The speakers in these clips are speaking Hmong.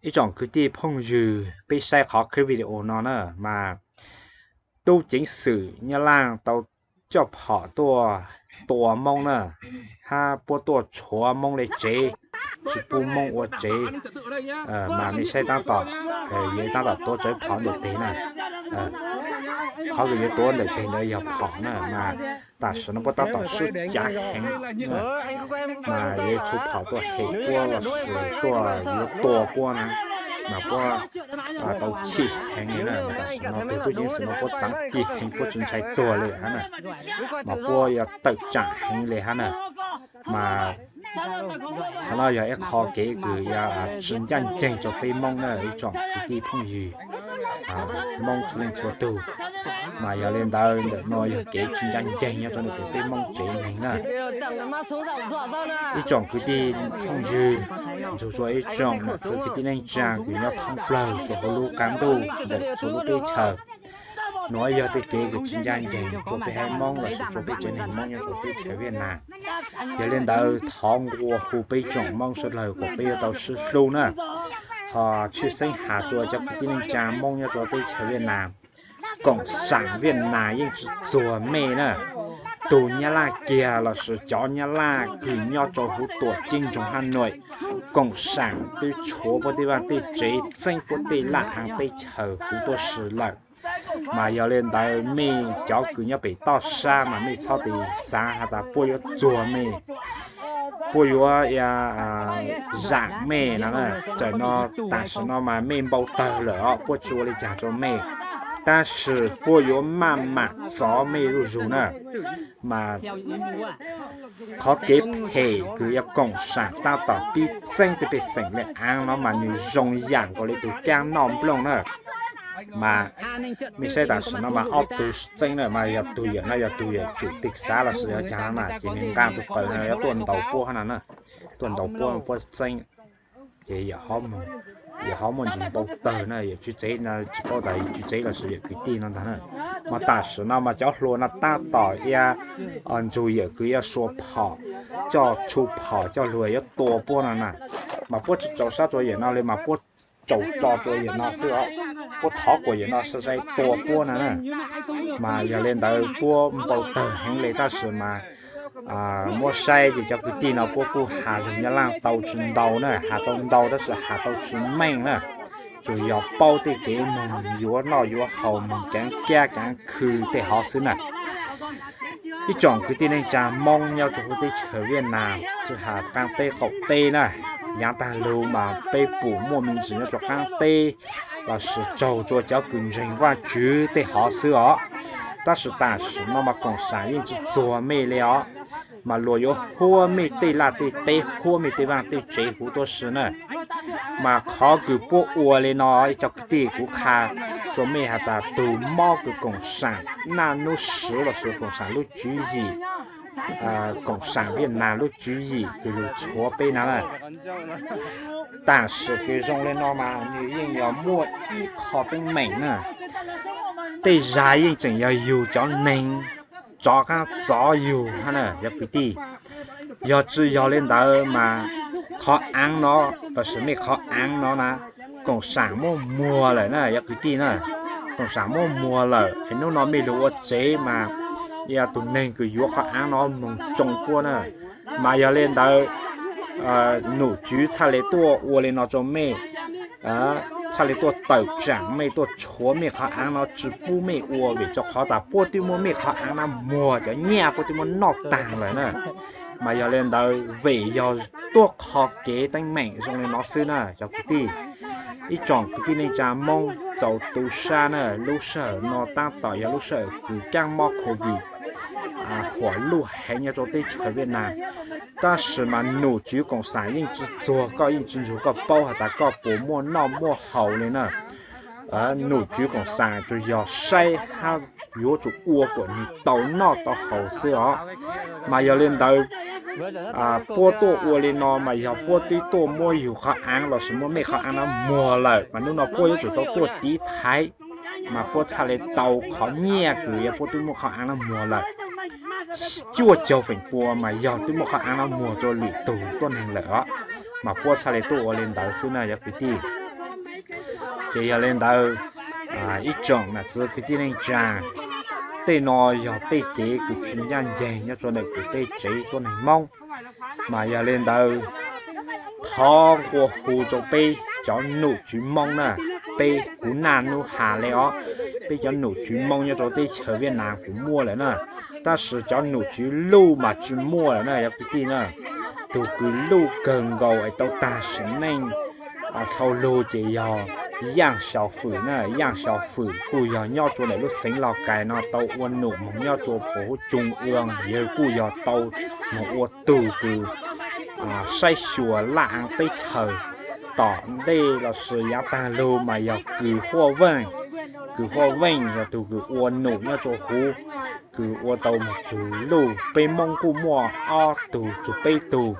Ib tsoom kwv tij phooj ywg, peb saib qhov clip video no na, mas tub ceev xwm Nyab Laj tau coj phom tuaj tua Hmoob na, hab puab tuaj tshuav Hmoob le tsev, tsis pub Hmoob ua tsev. Mas nej saib tab tom, yog tab tom tuav tsawv phom ntawm teg na. Qhov kws yuav tuav ntawm teg ntawd yog phom na, mas tam sim no puab tab tom sib cav heev, mas yuav tshuav phom tuaj hem puab los sis tuaj yuav tua puab na, mas puab tau chim heev li na. Tam sim no tug tub ceev xwm no puab txav kig heev, puab tsis ntshai tuag li hab na, mas puab yuav tawm tsam heev li hab na. Mas qhov no yog ib qho kev kws yuav tsis ncaj nceeg rua peb Hmoob na ib tsoom kwv tij phooj ywg, Hmoob txhua leej txhua tug. Mas yog le ntawd ntawm no yog kev tsis ncaj nceeg nyob rua ntawm peb Hmoob tsev neeg na. Ib tsoom kwv tij phooj ywg, nrug rua ib tsoom nam txiv kwv tij neej tsaa kws nyob thoob plawg rua huv lub qaab ntuj ntawm txhua lub teb chaws, nuav yog tej kev kws tsis ncaj nceeg rua peb haiv Hmoob los sis rua peb tsev neeg Hmoob nyob rua teb chaws Viaj Nam. Yog le ntawd thov nqua hu peb tsoom Hmoob suav dlawg kom peb yuav tau sib hlub na. Ho tshwj xeeb has rua cov kwv tij neej tsaa Hmoob nyob rua teb chaws Viaj Nam, koom saam Viaj Nam yeej tsi txuag mej na. Tug Nyab Laj kiag los sis cov Nyab Laj kws nyob rua huv tuam ceeb nroog Hab Nuim, koom saam twb tshuav puab tej vaaj tej tsev, txeeb puab tej laj aav teb chaws huv tuab si lawm. Mas yog le ntawd mej cov kws nyob pem toj sab mas mej txhob tes xaav has tas puab yuav txuag mej, puab yuav zaam mej no. Tam sim no mas mej npau tawg lawm os, puab tsi ua le caag rua mej, tab sis puab yuav maj mam txov mej zuj zug na. Mas qhov kev phem kws yog koom saam tab tom pib txeeb tej pej xeem le aav no mas nwg zoo yaam nkaus le tug kaab noj nplooj na. Mas mej saib tam sim no mas ob tug txeeb na mas yog tug yawm no yog tug yawm tsum tig xav los sis yog caag no na, ces nwg nqaa tug qws no yuav tuaj ntaus puab hab no na, tuaj ntaus puab, puab txeeb. Ces yawm hov muaj ntsis npau tawg na, yawm tswv tsev no tsi paub tas yawm tswv tsev los sis yawm kwv tij no ntag na. Mas tam sim no mas cov hluas no tab tom ib nrug yawm kws yuav sua phom, coj tshu phom coj lug yuav tua puab no na. Mas puab tsi tsaus sab rua yawm no li mas puab tsaus tso rua yawm no xwb os, puab thov kuas yawm no sai sai tua puab no na. Mas yog le ntawd puab npau tawg heev le tab sis mas muab saib ces cov kwv tij no puab kuj has lug Nyab Laj tau tsi ntau na, has tau ntau tab sis has tau tsi meej na. Tsuas yog paub tej kev moog yuav noj yuav haus, moog kaav kab kaav khw tej hov xwb na. Ib tsoom kwv tij neej tsaa Moob nyob rua huv teb chaws Viaj Nam, tsi has qaab teb qaum teb na, yaav taag lug mas peb pum muaj me ntsis nyob rua qaab teb los sis tsaug rua cov kws ntseeg Vaajtswv tej hov xwb os. Tab sis tam sim no mas koom saam yeej tsi txuag mej le os, mas luas yuav huab mej tej laj tej teb, huab mej tej vaaj tej tsev huv tuab si na. Mas qhov kws puab ua le no, ib cov kwv tij, kuv qha rua mej has tas tug mob kws koom saam naj nub sw los sis koom saam lub tswv yim, koom saam Viaj Nam lub tswv yim kws lug tshuav peb na, tam sim kws zoo le no mas nwg yeej yog muaj ib qho teeb meem na. Tej zag yeej tseem yog yug cov neeg rov qaab txov yug hab na cov kwv tij. Yog tsi yog le ntawd mas qhov aav no los sis mej qhov aav no na, koom saam muab muag lawm na cov kwv tij na. Koom saam muab muag lawm es nub no mej lug ua tsev mas yog tug neeg kws yuav qhov aav no moog tsoo puab na. Mas yog le ntawd num tswv txhaj le tuaj ua le no rua mej, txhaj le tuaj tawm tsaam mej, tuaj tshuav mej qhov aav no tsi pub mej ua, vim rua qhov tas puab twb muab mej qhov aav no muag, cov nyaj puab twb muab noj taag lawm na. Mas yog le ntawd vim yog tuab qho kev teeb meem zoo le no xwb na cov kwv tij. Ib tsoom kwv tij neej tsaa Moob txaus tu sab na, lub sij hawm no tab tom yog lub sij hawm kws kaab mob COVID huam luj heev nyob rua teb chaws Viaj Nam. Tab sis mas num tswv koom saam yeej tsi txuag koj, yeej tsi nrug koj paub has tas koj puas muaj noj muaj haus le na. Num tswv koom saam tsuas yog saib hab yuav tsum ua kuas nwg tau noj tau haus xwb os. Mas yog le ntawd puab tuaj ua le no mas yog puab twb tuaj muab yug qhov aav los sis muab mej qhov aav no muag lawm, mas nub no puab yuav tsum tau tuaj tiv thaiv, mas puab txhaj le tau qhov nyiaj kws yog puab twb muab qhov aav no muag lawm. Cuaj caug feem pua mas yog twb muab qhov aav no muag rua lwm tug tuab neeg lawm os, mas puab txhaj le tuaj ua le ntawd xwb na cov kwv tij. Ces yog li ntawd, ib tsoom nam txiv kwv tij neej tsaa, tej no yog tej kev kws tsi ncaj nceeg nyob rua ntawm kuv tej tsev tuab neeg Moob. Mas yog li ntawd, thov nqua hu rua peb cov nom tswv Moob na, peb kuv naj nub has le os, peb cov nom tswv Moob nyob rua teb chaws Viaj Nam kuv muaj lawm na, tab sis cov nom tswv Luj mas tsi muaj lawm na yog kwv tij na. Tug kws Luj kawg nkaus es tau taag sim neej dhau lug ces yog Yaaj Xyaus Fwm na. Yaaj Xyaus Fwm kuj yog nyob rua ntawm lub xeev Lauj Kais no tau ua nom moog nyob rua puag huv Tsoog Ua, yawg kuj yog tau moog ua tug kws saib xyuas laj aav teb chaws tom ntej lossis yaav taag lug mas yog kws Huaj Veej. Kws Huaj Veej yog tug kws ua nom nyob rua huv, kws ua tau moog tsug Luj. Peb Moob kuj muaj ob tug tsug peb tug,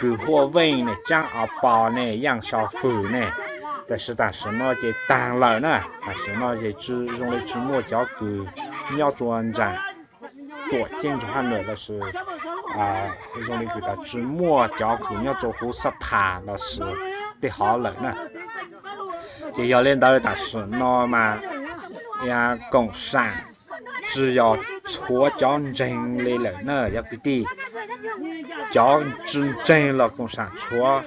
kws Huaj Veej ne, Tsaab Av Pos ne, Yaaj Xyaus Fwm ne. Tab sis tam sim no ces taag lawm na, tam sim no ces tsi zoo li tsi muaj cov kws nyob rua nraam Tuam Ceeb Nraug Haj Nwm lossis zoo li kws tas tsi muaj cov kws nyob rua huv Xab Phas lossis tej hov lawm na. Ces yog li ntawd tam sim no mas Koom Saam tsi yog tshuav cov ntseeg li lawm na yog kwv tij. Cov tsi ntseeg los Koom Saam tshuav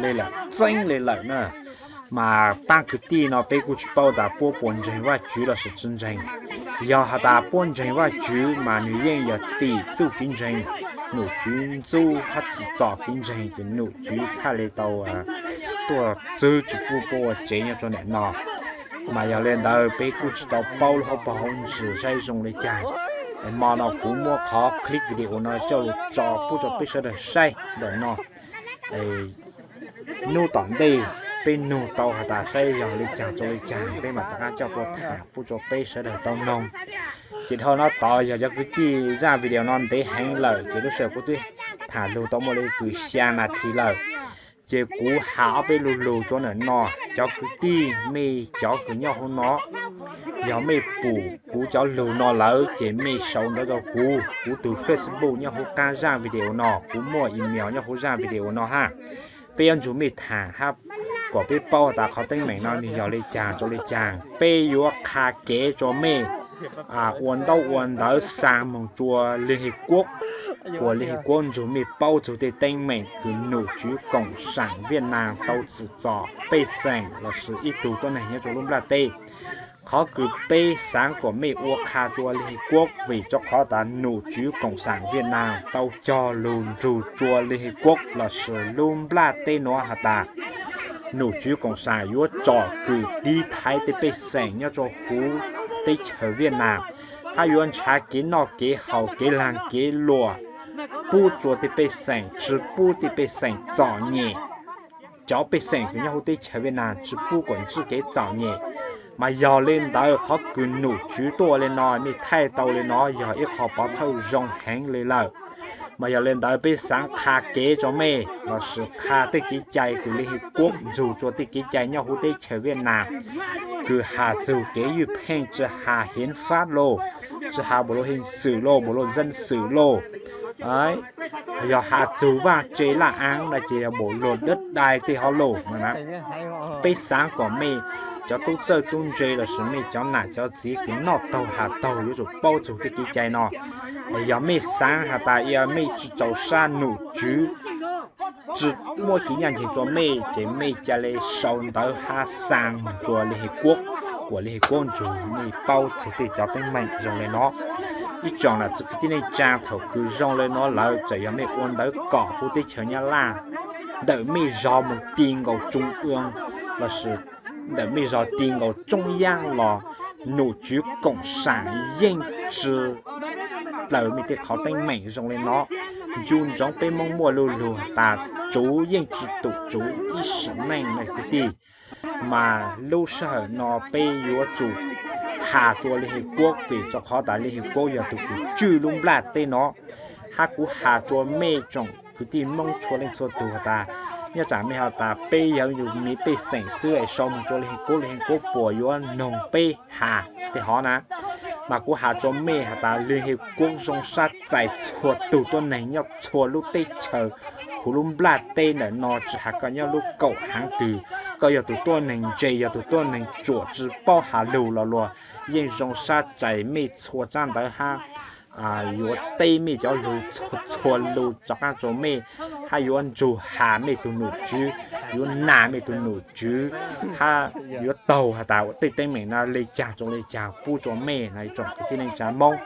li lawm, txeeb li lawm na. Mas paab kwv tij no peb kuj tsi paub tas puab puas ntseeg Vajtswv lossis tsi ntseeg. Yog has tas puab ntseeg Vajtswv mas nwg yeej yog tim txuj kev ntseeg, nom tswv ntxub hab tsim txom kev ntseeg ces nom tswv txhaj li tau tuaj txwv tsi pub puab ua tsev nyob rua ntawm no. Mas yog li ntawd peb kuj tsi tau paub lub hauv paug hauv ntsis saib zoo li cas. Hmo no kuv muab qhov clip video no coj lug tso pub rua peb sawv daws saib ntawm no. Nub tom ntej peb nug tau has tas saib yog li cas rua li cas peb mam rov qaab coj tuaj tham pub rua peb sawv daws tau noog. Ces dhau no tod yog cov kwv tij zaaj video no ntev heev lawm ces lub sij hawm kuv twb tham lug tau muaj li kws xya nas this lawm. Ces kuv has ob peb lug lug rua ntawm no, cov kwv tij mej cov kws nyob huv no, yog mej pum kuv cov lug no lawm ces mej sau ntawv rua kuv, kuv tug Facebook nyob huv qaab zaaj video no, kuv muaj email nyob huv zaaj video no hab. Peb yuav nrug mej tham hab kom peb paub tas qhov teeb meem no nwg yog li cas rua li cas. Peb yuav qha kev rua mej ua ntaub ua ntawv xaa moog rua Lis Hias Kuab, kuas Lis Hias Kuab nrug mej paub txug tej teeb meem kws nom tswv Koom Saam Viaj Nam tau tsim txom pej xeem lossis ib tug tuab neeg nyob rua lub nplaj teb. Qhov kws peb xaav kom mej ua qha rua Lis Hias Kuab vim rua qhov tas nom tswv Koom Saam Viaj Nam tau cog lug nrug rua Lis Hias Kuab lossis lub nplaj teb nuav has tas nom tswv Koom Saam yuav tsom kwm tiv thaiv tej pej xeem nyob rua huv teb chaws Viaj Nam, hab yuav nrhav kev noj kev haus kev laag kev luam pub rua tej pej xeem, tsi pub tej pej xeem txom nyem. Cov pej xeem kws nyob huv teb chaws Viaj Nam tsi pub kom ntsib kev txom nyem. Mas yog li ntawd qhov kws nom tswv tuaj ua li no, mej thaij tau li no yog ib qho pov thawj zoo heev li lawm. Mas yog li ntawd peb xaav qha kev rua mej lossis qha tej kev cai kws Lis Hias Kuab nrug rua tej kev cai nyob huv teb chaws Viaj Nam, kws has txug kev ywj pheej, tsi has hiến pháp lauj, tsi has bộ luật hình sự lauj, bộ luật dân sự lauj, yog has txug vaj tse laj aav no ces yog bộ luật đất đai tej hov lauj. Peb xaav kom mej cov tub txawj tub ntse lossis mej cov nam cov txiv kws noj taug has taug yuav tsum paub txug tej kev cai no. Yog mej xaav has tas yog mej tsi txaus sab nom tswv tsi muab kev ncaj nceeg rua mej ces mej ca le sau ntawv hab xaa moog rua Lis Hias Kuab, kuas Lis Hias Kuab nrug mej paub txug tej cov teeb meem zoo li no. Ib tsoom nam txiv kwv tij neej tsaa, thaum kws zoo li no lawm txawm yog mej ua ntawv kom huv teb chaws Nyab Laj, ntawm mej zog moog ti nkaus Tsooj Ua lossis ntawm mej zog ti nkaus Tsoob Yaab los nom tswv Koom Saam yeej tsi dlaws mej tej qhov teeb meem zoo li no. Ncu ntsoov peb Moob muaj lu lug tas tsuv yeej tsi tum tsuv ib sim neej na kwv tij. Mas lub sij hawm no peb yuav tsum has rua Lis Hias Kuab vim rua qhov tas Lis Hias Kuab yog tug kws tswj lub nplaj teb no. Hab kuv has rua mej tsoom kwv tij Moob txhua leej txhua tug has tas, nyob tsam mej has tas peb yog yus miv pej xeem xwb es sau moog rua Lis Hias Kuab, Lis Hias Kuab puas yuav noog peb has tej hov na. Mas kuv has rua mej has tas Lis Hias Kuab zoo sab txais txhua tug tuab neeg nyob txhua lub teb chaws huv lub nplaj teb ntawm no, tsi has koj nyob lub kaum haav twg, Koj yog tus tuab neeg ntse, yog tus tuab neeg tsuam tsi paub has lug los luag yeej zoo sab tsais mej txhua tsab ntawv hab yuav teb mej cov lug txhua lug rov qaab rua mej, hab yuav ntsug has mej tug nom tswv, yuav nas mej tug nom tswv, hab yuav taug has tas tej teeb meem no le caag rua le caag pub rua mej no ib tsoom kwv tij neej tsa Moob.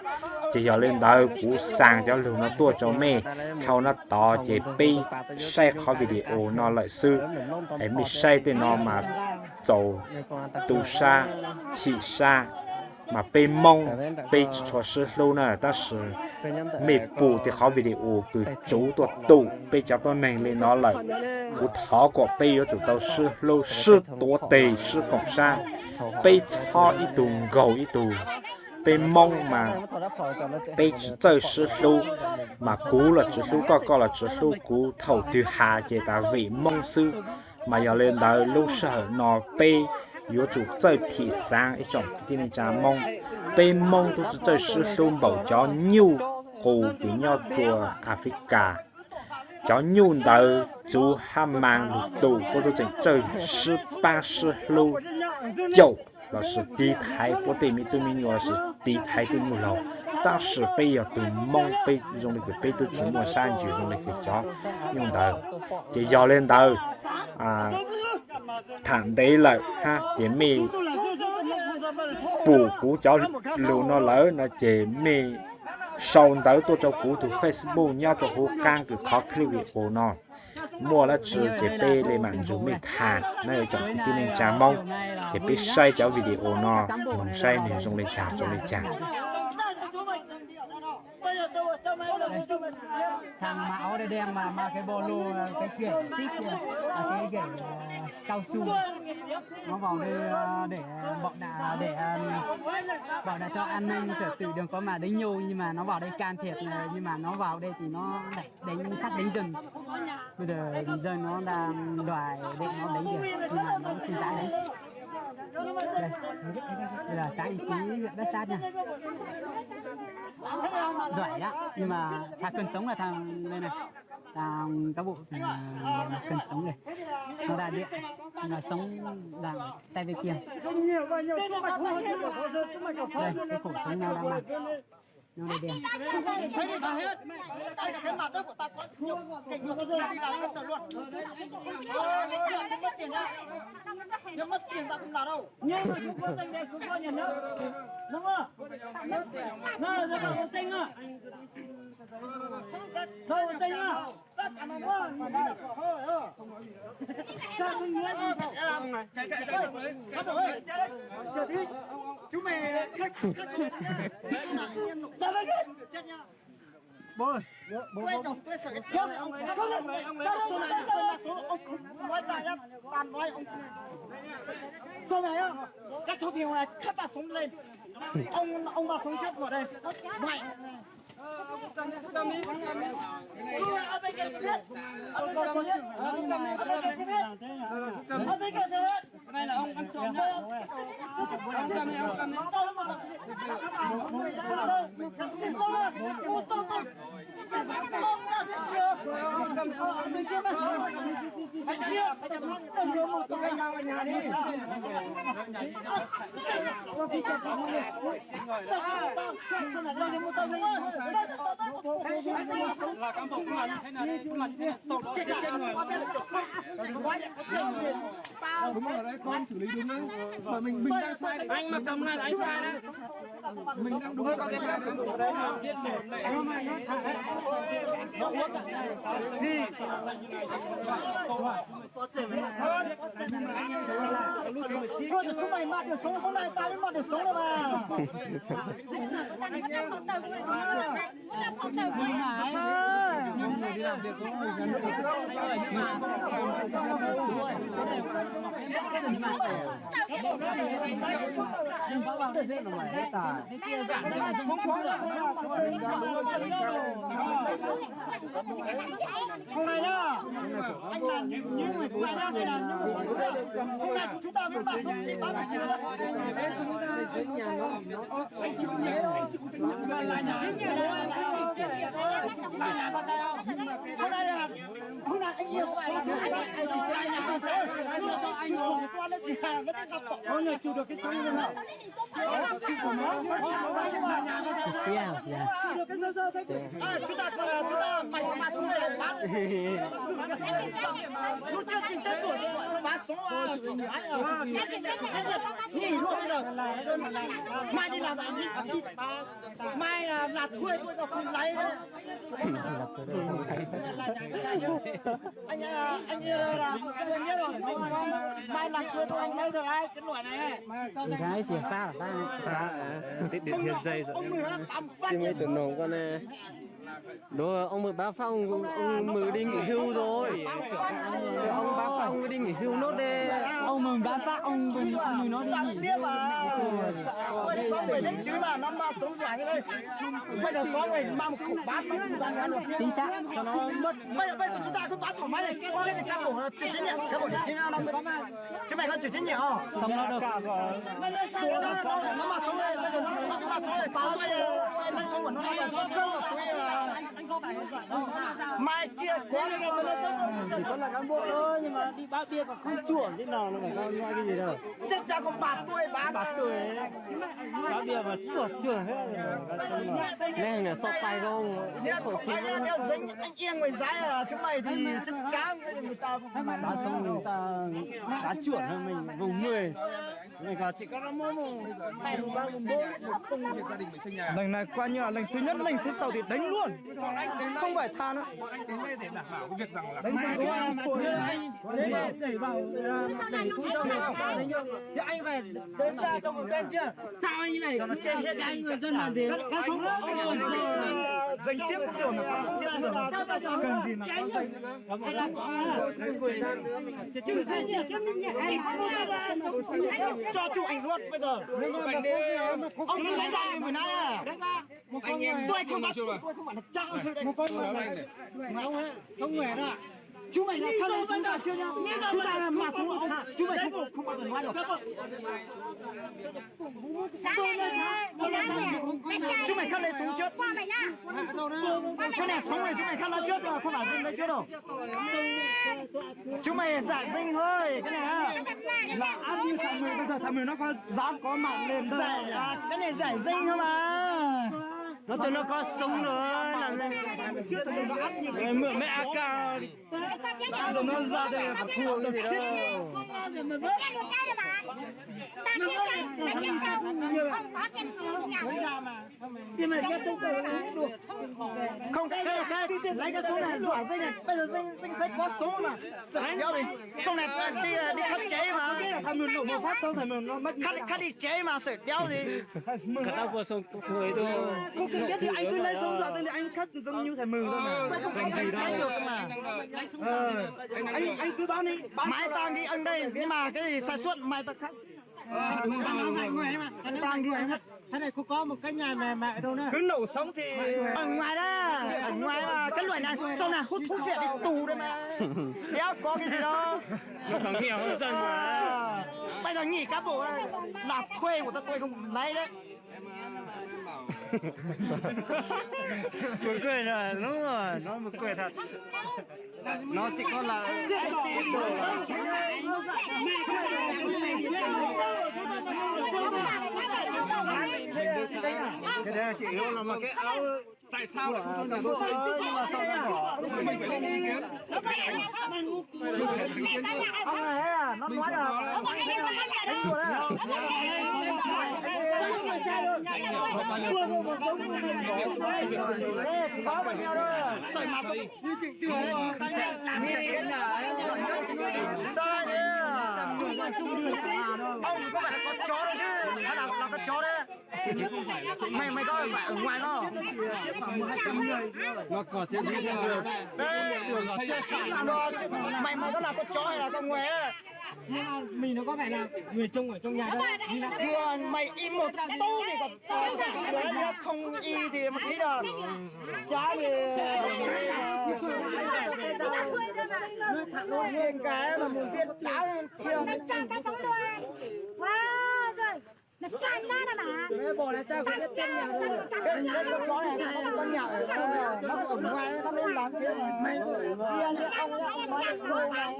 Ces yog le ntawd kuv xaa cov lug no tuaj rua mej. Dhau no tod ces peb saib qhov video no lawm xwb, es mej saib tej no mas txaus tu sab, chim sab, mas peb Moob peb tsi tshua sib hlub na, tab sis mej pum tej qhov video kws tsuv tuaj tum peb cov tuab neeg le no lawm. Kuv thov kom peb yuav tsum tau sib hlub, sib tuav teg, sib koom sab, peb txhob ib tug nkaug ib tug. Peb Moob mas peb tsi txawj sib hlub, mas kuv los tsi hlub koj, koj los tsi hlub kuv, thaum twg has ces tas vim Moob xwb. Mas yog le ntawd lub sij hawm no peb yuav tsum txawj thim xaav ib tsoom kwv tij neej tsa Moob. Peb Moob tub tsi txawj sib hlub npaum cov nyuj qus kws nyob rua Africa. Cov nyuj ntawd tsuv hab maa lug tus puab tub tseem txawj sib paab sib hlub caum lossis tiv thaiv puab tej me tub me nyuam lossis tiv thaiv tej nyuj laug. Tab sis peb yog tug Moob peb zoo le kws peb tub tsi muaj sab ntsws zoo le kws cov nyuj ntawd. Ces yog le ntawd tham ntev lawm hab ces mej pum kuv cov lug no lawm no ces mej sau ntawv tuaj rau kuv tug Facebook nyob rau huv qaab kws qhov clip video no. Muaj dlaab tsi ces peb le maam nrug mej tham na ib tsoom kwv tij neej tsa Moob. Ces peb saib cov video no, moog saib nwg zoo le caag rua le caag. Thằng mà áo đen đen mà mà cái bộ đồ cái quyển xích cái gậy cao su, nó vào đây để bảo đảm để bảo đảm cho an ninh trật tự đường có mà đánh nhau, nhưng mà nó vào đây can thiệp này, nhưng mà nó vào đây thì nó đẩy đánh sắt đánh dân. Bây giờ dân nó đang đòi để nó đánh kìa, nhưng mà nó không dám đánh. Đây, đây là xã Y Tý, huyện Bát Sát nha. Giỏi lắm, nhưng mà thằng Cần Sống là thằng đây này, thằng cán bộ Cần Sống này, nó ra điện là Sống đang ở tay bên kia. Đây, cái khẩu súng nó đang mang. Nó đây đen. Thấy đi, cái mặt đó của ta có nhiều, kẻ nhiều, ta đi làm hết tờ luôn. Nếu mất tiền nhá, nếu mất tiền ta không làm đâu. Nhưng mà chúng có danh đây, chúng có nhà nước. Đúng không? Nó là do đầu tên à? Đầu tên à? Chúng mày, ông nói ta nhá, toàn nói ông, cái thằng này, cắt ba súng lên, ông ông ba súng chết rồi đây, mày. Cái này là ông ăn trộm nhá. Ông ăn trộm này, ông ăn trộm này. Là cán bộ, khuôn mặt như thế nào đây? Khuôn mặt như thế này, sau đó sẽ chết người. Đúng rồi đấy, con xử lý đúng đấy. Mà mình mình đang sai đấy. Anh mà cầm này là anh sai đấy. Mình đang đúng, con sai đấy. Biết rồi. Nó uống à? Gì? Thôi, chúng mày mang được sống hôm nay, tao mới mang được sống đâu mà. Hôm nay nhá, anh là những người của anh nhá, đây là những người của chúng ta. Hôm nay chúng ta mới bắn súng đi bắn. Hôm nay là, hôm nay Mày đi làm gì? Mày à, là thuê tôi đâu không lấy. Anh à, anh à, là tôi biết rồi. Mày là thuê tôi không lấy rồi đấy, cái loại này. Cái gì phát là phát. Phát, à, điện, điện thiệt dây rồi. Ông mười hả? Bấm phát. Chứ mấy tụi nồn con nè. Đúng rồi, ông Mười bá Phát, ông, ông Mười đi nghỉ hưu rồi. Ông bá Phát, ông đi nghỉ hưu nốt đi. Ông Mười bá Phát, ông Mười, ông Mười nói đi nghỉ hưu. Ôi, có người đến chứ mà nó mà sống giỏi như đây. Bây giờ có người mang một khẩu bát nó cũng đang ăn được. Chính xác. Cho nó mất. Bây giờ, bây giờ chúng ta cứ bá thoải mái đi. Có cái gì cán bộ chịu trách nhiệm, cán bộ chịu trách nhiệm. Chứ mày có chịu trách nhiệm không? Không lo được. Nó, nó, nó mà sống đây, bây giờ nó, nó mà sống đây, tao tôi, nó sống của nó, nó là con cướp của tôi mà. Mai kia quá. Chỉ có là cán bộ thôi, nhưng mà đi bát bia còn không chuẩn thế nào, nó phải nói cái gì đâu. Chết cha con bà tôi, bà bà tôi. Bát bia mà tuột chưa hết. Nè, nè, so tài không? Nè, không phải là đeo dính, anh em người Giái à, chúng mày thì chắc chắn người ta bá sống, người ta bá chuẩn hơn mình, vùng mười. Này có chỉ có nó mua một, hai ba bốn, một không. Lần này coi như là lần thứ nhất, lần thứ sau thì đánh luôn. Không phải tha nữa. Đánh luôn. Anh đẩy vào, ờ, đẩy vào. Thì anh phải đứng ra trong một bên kia. Sao anh đẩy? Cho nó chết hết. Anh người dân làm gì? Giành trước cũng được mà, giành trước cũng được. Cần gì mà có giành. Cho chụp ảnh luôn bây giờ. Ông cứ lấy ra mười nai à. Tôi không dám chụp, tôi không phải là cha ông sư đây. Chú mày là thằng này chúng ta chưa nhá. Chúng ta là mà sống một thằng. Chú mày không, không bao giờ nói được. Sáng nay thì, ờ, đi làm nhỉ? Mày sai. Chúng mày khắp đây sống trước. Qua mày nhá. Cái này sống này chúng mày khắp nói trước rồi, không phải dừng đây trước đâu. Chúng mày giả danh thôi, cái này á. Là áp như thằng mười, bây giờ thằng mười nó có dám có mặt lên đây. Giải, à, cái này giải danh thôi mà. Nó tụi nó có súng nữa là lên. Mượn mấy a ca. Tụi nó ra đây là thua cái gì đó. Không, cái, cái, cái, lấy cái số này dọa danh này. Bây giờ danh, danh sách có số mà. Sởi đéo đi. Số này đi, đi khắp chế mà. Thằng mình nổ một phát xong thằng mình nó mất. Khắp, khắp đi chế mà sởi đéo đi. Khắp tao vừa xong người tôi. Không cần biết thì anh cứ lấy số dọa danh thì anh khắc giống như thằng mình thôi mà. Làm gì đâu. Anh, anh cứ bán đi, bán. Mày tao đi ăn đây, nhưng mà cái gì sai suất mày tao khắc. Ờ, đúng rồi, đúng rồi, đúng rồi. Cái này không có một cái nhà mà, mà ở đâu nữa. Cứ nổ súng thì ở ngoài đó, ở ngoài mà cái loại này, sau này hút thuốc viện đi tù đây mà. Đéo có cái gì đâu. Nó còn nghèo hơn dân mà. Bây giờ nghỉ cán bộ đây, làm thuê của tao tôi không lấy đấy. Một người là đúng rồi, nói một người thật. Nó chỉ có là cái đấy là chỉ yếu là một cái áo. Tại sao lại không cho nhà nước? Ông này à, nó nói là đánh đùa đấy. Ê, có bao nhiêu đâu. Sởi mà. Sai nhá. Ông có phải là con chó đâu chứ. Hay là, là con chó đấy. Mày, mày có phải ở ngoài không? Nó còn chết. Đấy. Mày, mày có là con chó hay là con người ấy? Mình nó có phải là người trông ở trong nhà đâu. Vừa mày im một tú thì còn sao? Nó không y thì một tí rồi. Chó thì nguyên cái mà một viên táo thiêng. Wow, rồi. Nó xanh đó đó mà. Cái, cái con chó này nó không có nhả ở đâu, nó ở ngoài nó mới làm thế này. Sia như ông, ông nói được thôi này.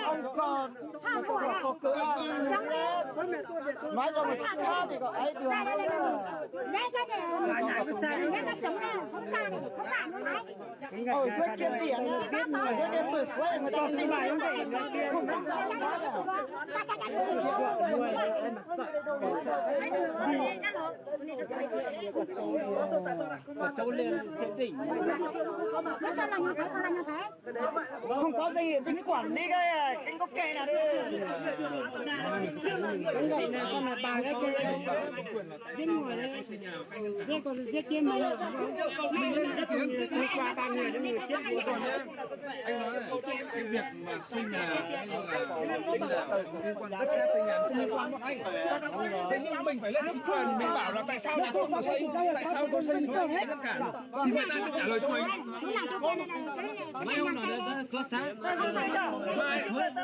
Ông còn, còn cứ nói cho người khác thì có ấy được. Ở dưới trên biển, ở dưới trên bờ suối người ta chim không có. Không có gì, mình quản lý cái, cái gốc cây này. Cái gốc này con là bà cái kia. Giết mổ đấy. Giết con giết chết mà. Mình giết con người, tôi qua ba người, mình giết một con nhá. Anh nói là cái việc mà xây nhà hay là tính là liên quan đến đất đai xây nhà không liên quan đến anh. Thế nhưng mình phải lên chính quyền, mình bảo là tại sao nhà tôi không có xây, tại sao tôi xây, mình không có ngăn cản, thì người ta sẽ trả lời cho mình. Mai hôm nào ra, ra xuống xã. Mai,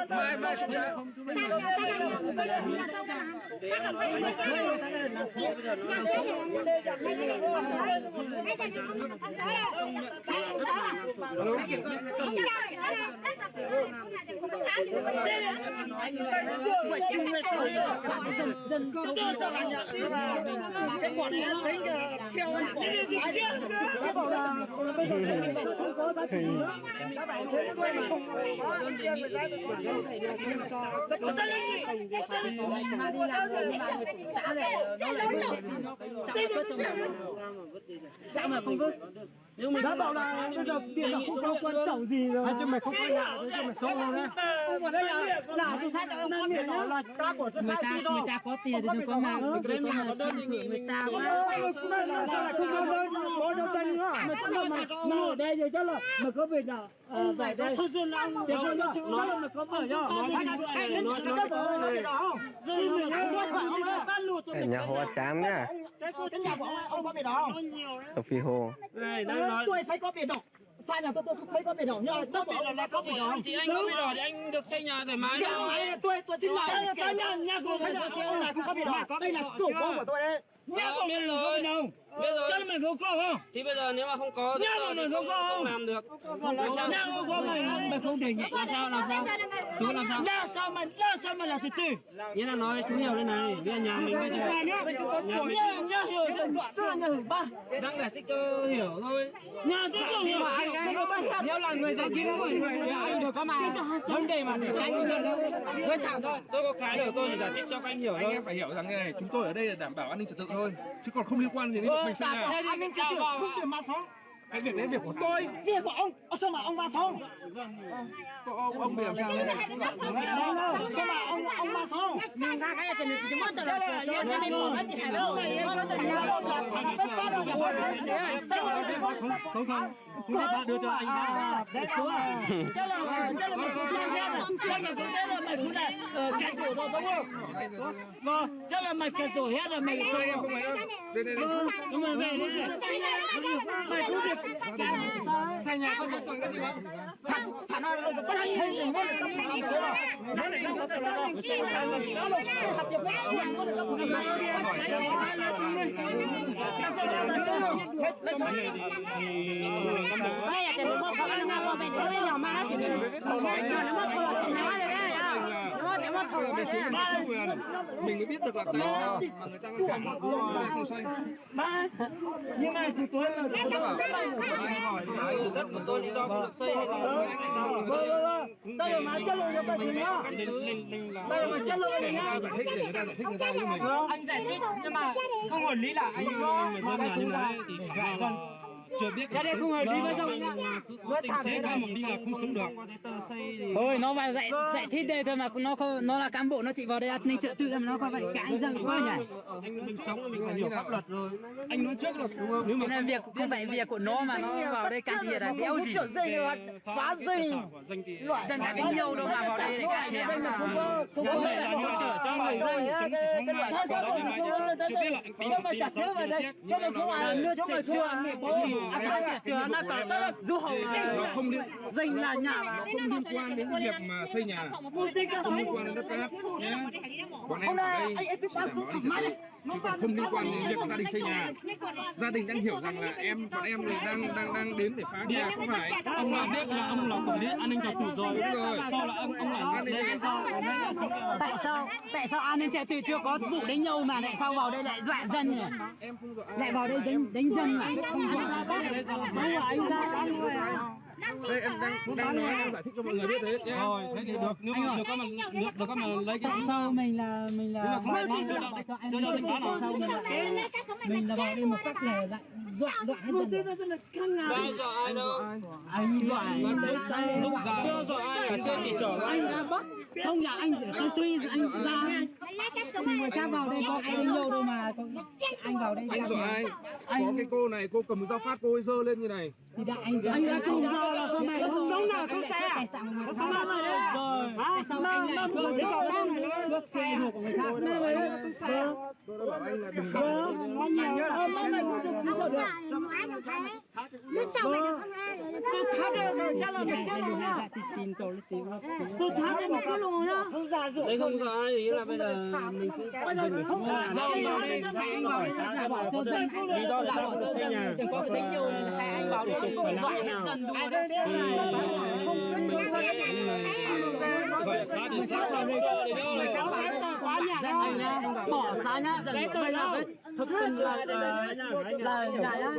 mai, mai xuống xã. Đã bảo là bây giờ biển là không có quan trọng gì rồi. Hai trăm mười không có nhà, hai trăm mười sáu lô đấy. Không vào đây là, là tôi thấy là ông có biển đó là cá của tôi. Người ta, người ta có tiền thì đừng có mà. Người ta quá. Sao lại không có đơn, có cho dân nữa? Mà có mà, mà ở đây rồi chắc là mà có biển đỏ. Ờ, vậy đây. Chắc là mà có biển đỏ. Nhà hoa chán nha. Ở Phi Hồ. Tôi thấy có biển đỏ. Xa nhà tôi, tôi không thấy có biển đỏ nhá. Có biển đỏ là có biển đỏ. Thì anh có biển đỏ thì anh được xây nhà thoải mái thôi. Tôi, tôi tin là nhà của tôi không có biển đỏ. Đây là chủ công của tôi đấy. Nhà của mình có biển đỏ. Biết rồi. Cho nên mình không có không? Thì bây giờ nếu mà không có giấy tờ thì không, không làm được. Nhà của mình, mình không để nhẹ. Làm sao, làm sao? Chú làm sao? Nhà sao mà, nhà sao mà là từ từ. Nghĩa là nói chú hiểu đây này, bây giờ nhà mình bây giờ nhà, nhà, nhà hiểu, nhà hiểu bác. Đang giải thích cho hiểu thôi. Nhà tôi không hiểu. Nhưng mà anh ấy, nếu là người giải thích, anh được có mà. Vấn đề mà để anh với thẳng thôi. Tôi có cái là tôi chỉ giải thích cho các anh hiểu thôi. Anh em phải hiểu rằng như này, chúng tôi ở đây là đảm bảo an ninh trật tự thôi, chứ còn không liên quan gì đến việc mình xây nhà. An ninh trật tự không được mà sống. Cái việc đấy việc của tôi. Việc của ông. Ơ, sao mà ông vào sống? Ông, ông bị làm sao? Sao mà ông, ông vào sống? Sống không? Không biết, đưa cho anh. Chắc là, chắc là mày cũng quen biết rồi. Chắc là cũng biết rồi, mày cũng là, ờ, cái cổ rồi đúng không? Vâng, chắc là mày cài tổ hết rồi mày. Đây, đây, đây. Ờ, đúng rồi, về đi. Mày cứ việc. Xa nhà có số tuần cái gì không? Thằng, thằng nó, nó, nó, nó, nó, nó, nó, nó, nó, Mình mới biết được là tại sao mà người ta ngăn cản, không xây. Ba, nhưng mà chủ tôi là đất của tôi lý do không được xây hay là sao? Tao là má chất lượng cho mày thì nhá. Tao là má chất lượng cho mày nhá. Giải thích để người ta giải thích người ta với mình. Anh giải thích nhưng mà không hợp lý là anh có mà cái gì đấy thì phải Ra đây không hợp lý với dòng nhá. Với thằng đấy là một đi là không sống được. Thôi nó mà giải giải thích đây thôi mà nó không, nó là cán bộ nó chỉ vào đây an ninh trật tự mà nó không phải cãi dòng quá nhỉ. Anh, mình sống là mình phải hiểu pháp luật rồi. Anh nói trước được đúng không? Nếu mà cái này việc không phải việc của nó mà nó vào đây can thiệp là đéo gì. Phá rừng. Dân đã tính nhau đâu mà vào đây để can thiệp. Vấn đề là nó chở cho người dân, chúng chỉ sống mà. Cái đó thì nói chứ. Chưa biết là anh tính là tiền sống tiền chết. Cho mày không à, cho mày không à, mẹ bố. Nó không liên, nó không liên quan đến cái việc mà xây nhà, không liên quan đến đất cát nhé. Bọn em ở đây chỉ đảm bảo an ninh trật tự, chứ còn không liên quan đến việc gia đình xây nhà. Gia đình đang hiểu rằng là em, bọn em đang đang đang đến để phá nhà, không phải. Ông là biết là ông là quản lý an ninh trật tự rồi. Đúng rồi. Sao là ông ông lại An ninh để trật tự. Sao ở đây lại không có? Tại sao tại sao an ninh trật tự chưa có vụ đánh nhau mà lại sao vào đây lại dọa dân nhỉ? Lại vào đây đánh đánh dân à? Không dọa. Không dọa anh ra. Đây, em đang đang nói, em giải thích cho mọi người biết đấy nhé. Rồi, thế thì được, nếu mà được các bạn, được, được các bạn lấy cái Tại sao mình là mình là Nếu mà không ai thì đưa cho anh đưa cho Thanh Toán. Sao mình lại mình là vào đây một cách là lại dọa dọa hết dân. Ai dọa ai đâu. Anh dọa Lúc ra Chưa dọa ai, chưa chỉ trỏ ai. Anh ra bắt. Không là anh tôi tuy anh ra thì người ta vào đây có ai đánh nhau đâu mà anh vào đây Anh dọa ai? Có cái cô này, cô cầm dao phát, cô ấy giơ lên như này. Thì đã anh anh đã cùng vào là sao mày không sống nào không xe à? Sao mày không sống nào mày đấy? Hả? Sao anh lại cướp cướp xe của người khác? Tôi đã bảo anh là đừng vào. Anh nhớ là anh không được. Tôi tháo cho rồi, cho là mày cướp luôn nha. Tôi tháo cho mày cướp luôn nha. Đây không có ai thì là bây giờ mình Bây giờ không sao. Đi đó là xe nhà. Thì mình sẽ gọi xã để xã vào cho để cho Bỏ xã nhá, dần bây giờ với thực tình là là nhà nhá.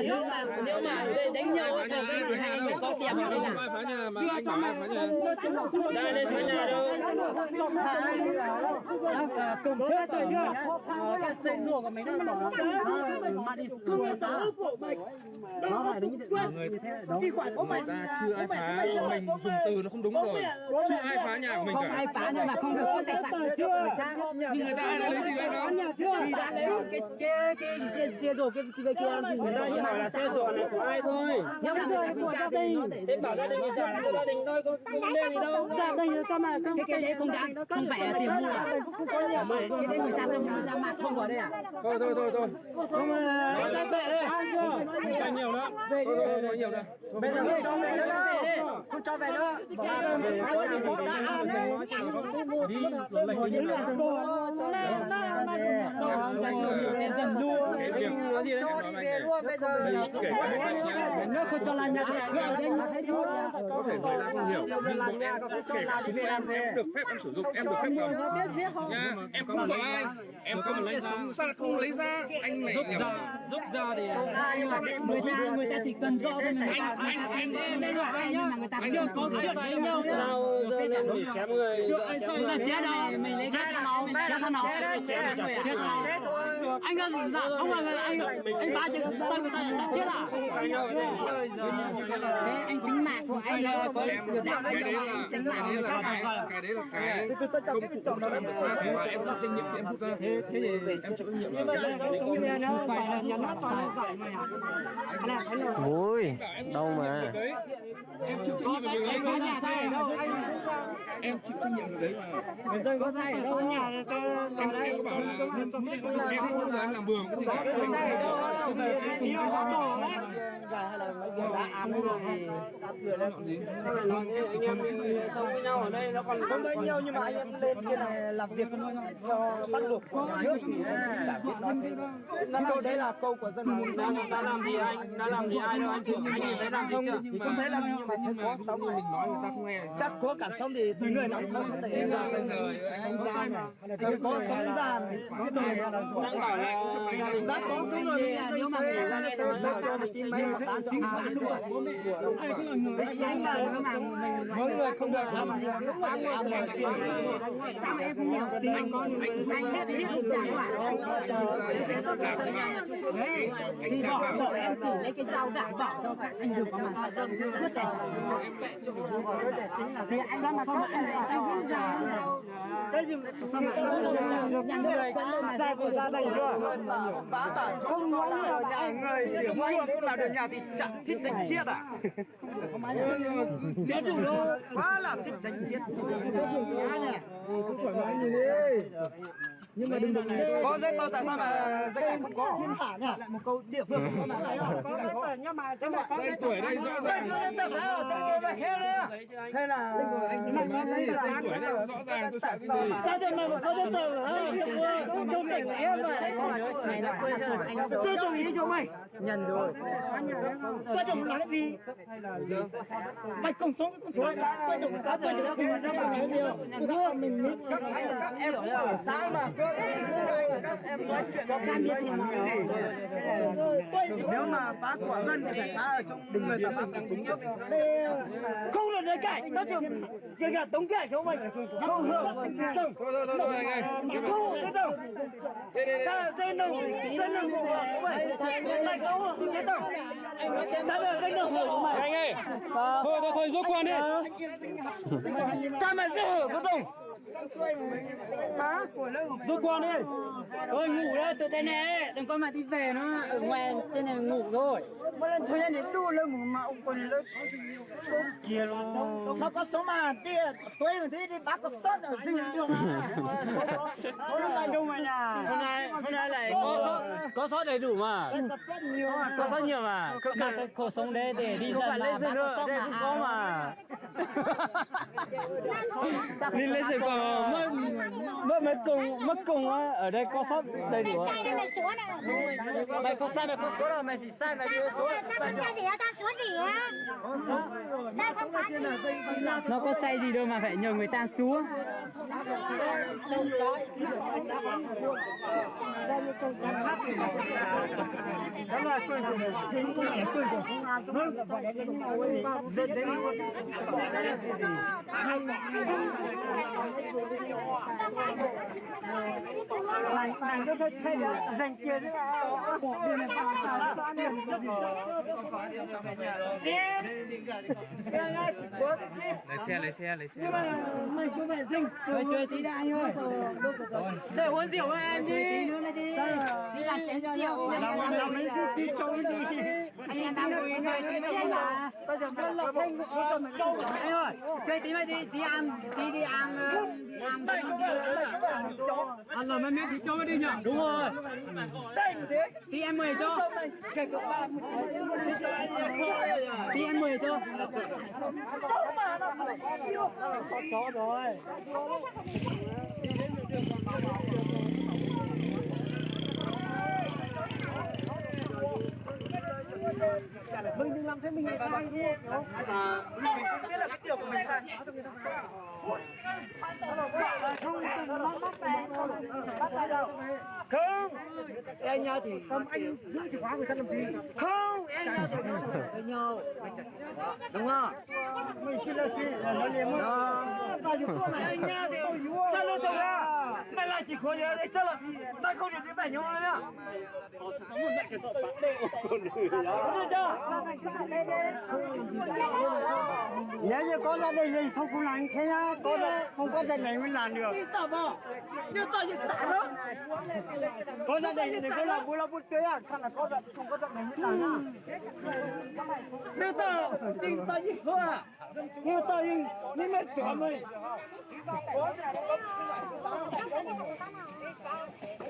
Nếu mà nếu mà đánh nhau thì hai anh phải có tiền rồi đấy. Đưa cho mày Đây đây xã nhà đâu. Cùng trước rồi các xe ruột của mày nó bỏ nó đi Người ta chưa ai phá, mình dùng từ nó không đúng rồi. Chưa ai phá nhà của mình cả. Không ai phá nhưng mà không được cướp tài sản của trước người khác. Nhưng người ta ai đã lấy gì đâu. Thì đã lấy cái cái cái xe xe rồi cái cái kia thì người ta chỉ hỏi là xe ruột này của ai thôi. Nếu mà người ta của gia đình. Thế bảo gia đình thì trả lại cho gia đình thôi, có vấn đề gì đâu. Gia đình sao mà cái cái đấy không đáng, không phải là tiền mua à? Cái đấy người ta không, người ta mà không vào đây à? Thôi thôi thôi thôi. Không, ờ, Nói nhiều lắm. Thôi thôi thôi, nhiều lắm. Bây giờ không cho về nữa đâu. Không cho về nữa. Bỏ ra. Đi, rồi lệnh đi. Cho đi về luôn bây giờ. Nhà nước không cho là nhà nước. Có thể người ta không hiểu, nhưng mà em, kể cả chúng em, em được phép em sử dụng, em được phép cầm. Nha, em không dọa ai. Em không lấy ra, sao lại không lấy ra? Anh này nhầm. Rút ra thì Sao lại người ta người ta chỉ cần do thôi mà. Anh anh anh Đây là ai nhưng mà người ta chưa có chuyện với nhau. Sao giờ này chém người? Người ta chết rồi, mình lấy chết thằng nào, mình chết thằng nào, chết thằng nào. Anh có giả không là anh anh bá chứ sao người ta chả chết à? Thế anh tính mạng của anh là có Em lừa đảo cái với đấy nhau là anh tính cái mạng đấy người là ta cái cái đấy là cái công cụ hỗ trợ em vượt qua, và em chịu trách nhiệm thì em rút ra. Thế thì Em chịu trách nhiệm là Như vậy là nó cũng như là nó phải là nhà nước cho nó giải mày à? Ui, đâu mà. Em chịu trách nhiệm về điều đấy mà. Em chịu trách nhiệm về điều đấy mà. Người dân có dạy đâu nhà cho Em em có bảo là em không bao giờ em làm bừa cái gì cả. Em không dạy đâu. Em không dạy đâu. Em không dạy đâu. Em không dạy đâu. Anh em sống với nhau ở đây nó còn Sống với nhau nhưng mà anh em lên trên này làm việc theo pháp luật của nhà nước thì chả biết nói thế nào. Câu đấy là câu của dân Đã, đã làm gì anh? Đã làm gì ai đâu anh? Anh nhìn thấy làm gì chưa? Không thấy làm gì nhưng mà thấy có sống. Mình nói người ta không nghe. Chắc có cả sống thì người nào cũng có sống thì Em ra sống rồi, anh không ra mà. Có sống ra. Đang bảo là Đã có sống rồi, bây giờ nếu mà người ta sẽ sao cho một cái máy mà bán cho ai. Mỗi người không được. Sao em không hiểu? Anh, anh, anh, anh, anh, Ê, thì bỏ, bỏ em thử lấy cái dao đảm bảo cho cả anh Hùng có mặt. Thì anh sao mà không, anh, anh, anh, Cái gì mà Nhà nước sao mà ra của gia đình chưa? Không nói là nhà người, mua cũng là được nhà thì chặt thích đánh chết à? Quá là thích đánh chết. Có giấy tờ tại sao mà giấy tờ không có? Biên bản nhỉ? Một câu địa phương có mà. Đây, tuổi đây rõ ràng. Hay là anh nói đây là tuổi đây rõ ràng, tôi xài cái gì? Tao cho mày một câu giấy tờ hả? Tôi đồng ý cho mày. Nhận rồi. Tôi đồng ý gì? Mày cùng sống với con số xã, tôi đồng ý xã, tôi đồng ý xã, tôi đồng ý xã, tôi đồng ý xã. Các anh, các em cũng ở xã mà, các em nói chuyện với mình nói gì? Nếu mà phá của dân thì phải phá ở trong người ta, phá của chúng chứ. Không là nơi cãi, nói chung, kể cả Tống Kẻ chúng mày, không hợp, không, không, không, không. Tao là dây nồng, dây nồng của mày, mày có hợp không chết đâu. Tao là dây nồng của mày. Anh ơi, thôi, thôi, thôi, rút qua đi. Tao mà dây hở của Tùng. Hả? Rút qua đi. Thôi ngủ đây, từ đây này, đừng có mà đi về nữa, ở ngoài trên này ngủ thôi. Mới lên số nhà để đu lên mà ông còn lên số kia luôn. Nó có số mà đi, tôi mà thấy đi bắt có số ở dưới đường mà. Số nó lại đâu mà nhà. Hôm nay, hôm nay lại có số, có số đầy đủ mà. Có số nhiều mà. Có số nhiều mà. Không phải, không phải lấy dây nữa, đây không có mà. Đi lấy dây còn. Mới, mới, mới cùng, mới cùng á, ở đây có sót đầy đủ. Mày không sai, mày không số đâu, mày chỉ sai, mày đưa số. Tao không sai gì, tao số gì á? Tao không có gì. Nó có sai gì đâu mà phải nhờ người ta xuống. Lái xe, lái xe, lái xe. Đây uống rượu với em đi. Đi làm chén rượu. Anh em đang ngồi nói chuyện với nhau. Bây giờ nó là thêm một cái. Anh ơi, chơi tí mày đi, đi ăn, đi, đi ăn, ờ, đi ăn. Ăn rồi mai mét thì cho nó đi nhỉ? Đúng rồi. Tí em mời cho. Tí em mời cho. Có chó rồi. Mình đừng làm thế, mình sai đi. Không, em nhau thì không, anh giữ chìa khóa người thân làm gì? Không, em nhau thì với nhau. Đúng không? Mình xin là gì? Là nói liền mà. Đó. Em nhau thì cho nó xong ra. Mày lại chỉ có nhớ đấy, cho là mày không được cái mày nhau nữa. Nếu như có gia đình thì sao cũng làm thế nhá. Có gia, không có gia đình mới làm được. Có gia đình thì cứ làm buôn lóc buôn tưới à, không là có gia, không có gia đình mới làm nhá. Nếu tao, nhưng tao như thua. Ua tau yeej, neb maj cov me.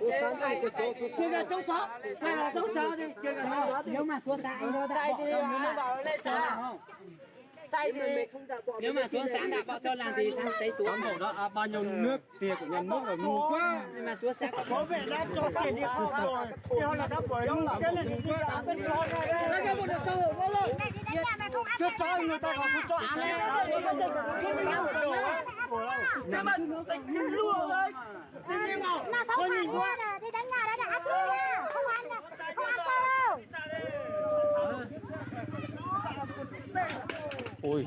Ces yog cov xov, ces yog cov xov, ces yog cov xov, ces yog no. Nếu mà xuống xã, anh cho ra, nếu mà xuống xã đã bảo cho làm thì sáng sớm xuống. Cán bộ đó, à, bao nhiêu nước tiền của nhà nước rồi ngu quá. Nhưng mà xuống xã có. Bảo vệ đã cho tiền đi học rồi, thì họ là đã bởi ngu cái này thì đi làm cái gì họ ra đây. Cái này đi đánh nhà mà không ăn. Cứ cho người ta học, cứ cho ăn. Cứ đi học đồ. Cái mà tỉnh luôn đấy. Mà sáu thằng nha, đi đánh nhà đã đã ăn cơm nha. Không ăn, không ăn cơm đâu. Ui.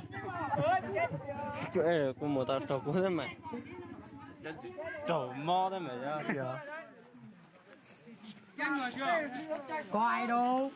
Ê, kuv mus tau raug kuv thiab mas. Raug mob thiab mas yog. Có ai đâu.